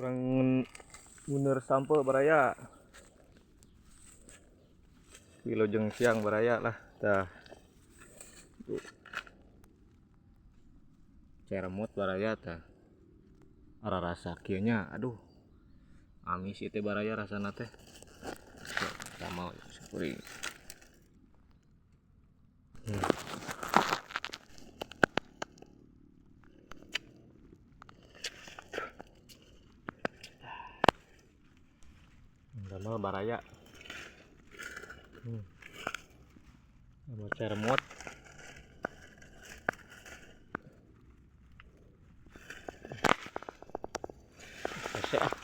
Kurang nguneur sampeu, baraya. Wilujeng siang, baraya lah. Tah. Tuh. Ceremut, baraya, tah. Rasa kieu nya, aduh. Amis ieu teh, baraya, rasana teh. Sama kuring. Damel, baraya. Sama ceremut. Hese ah.